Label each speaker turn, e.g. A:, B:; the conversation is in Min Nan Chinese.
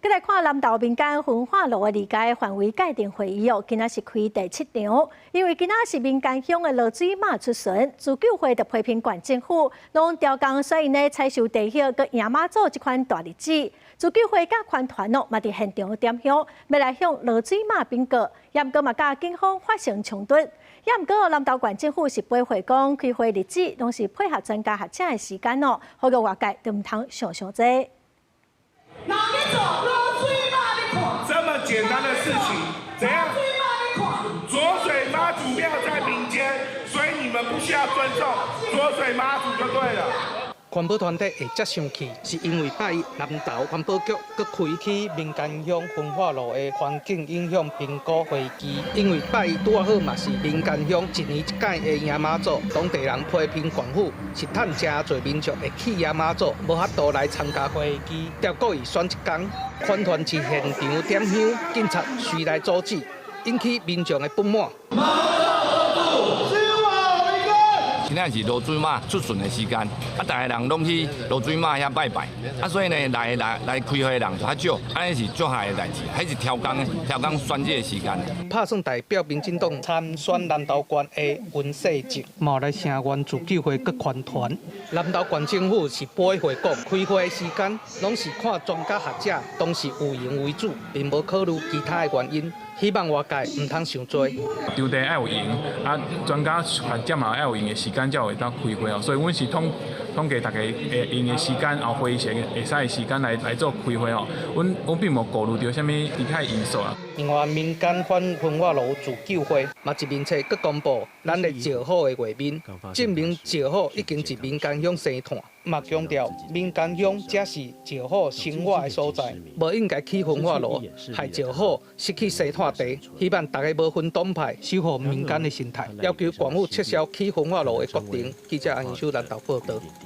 A: 閣來看南投民間焚化爐的離界範圍界定會議哦，今仔是開第七場，因為今仔是民間鄉的濁水媽出巡，自救會就批評縣政府攏刁工選𪜶咧採收地葉佮迎媽祖這款大日子，自救會佮環團哦嘛佇現場點香，欲來向濁水媽稟告，也毋過嘛佮警方發生衝突。也毋過南投縣政府是回會講開會日子攏是配合專家學者的時間哦，呼籲外界都毋通想傷濟。
B: 這麼簡單的事情，怎樣？濁水媽祖廟在民間，所以你們不需要尊重濁水媽祖就對了。
C: 環保團體會遮生氣，是因為拜一南投環保局閣開起民間鄉焚化爐的環境影響評估會議，因為拜一拄仔好嘛是民間鄉一年一擺的迎媽祖，當地人批評縣府是趁誠濟民眾會去迎媽祖，無法度來參加會議，才故意選這工。環團佇現場點香，警察隨來阻止，引起民眾的不滿。
D: 今仔是濁水媽出巡的時間，啊，逐个人攏去濁水媽遐拜拜，啊，所以呢，來來來開會的人就較少，按呢是足害的代誌，彼是刁工刁工選這个時間。
C: 拍算代表民進黨參選南投縣的溫世哲，嘛來聲援自救會佮環團。南投縣政府是回會講，開會的時間攏是看專家學者當時有閒為主，並無考慮其他的原因。希望外界毋通想濟。
E: 場地愛有閒，啊，專家學者嘛愛有閒的時間才會當開會哦。所以阮是統統計逐家會閒的時間，後會議會使的時間來來做開會哦。阮阮並無顧慮著啥物其他因素啊。
C: 另外，民間反焚化爐自救會嘛一面冊閣公布咱的石虎的畫面，證明石虎已經佇民間鄉生炭，嘛強調民間鄉才是石虎生活的所在，無應該起焚化爐，害石虎失去生炭地。希望大家無分黨派，守護民間的生態，要求縣府撤銷起焚化爐的決定。記者安秀南投報導。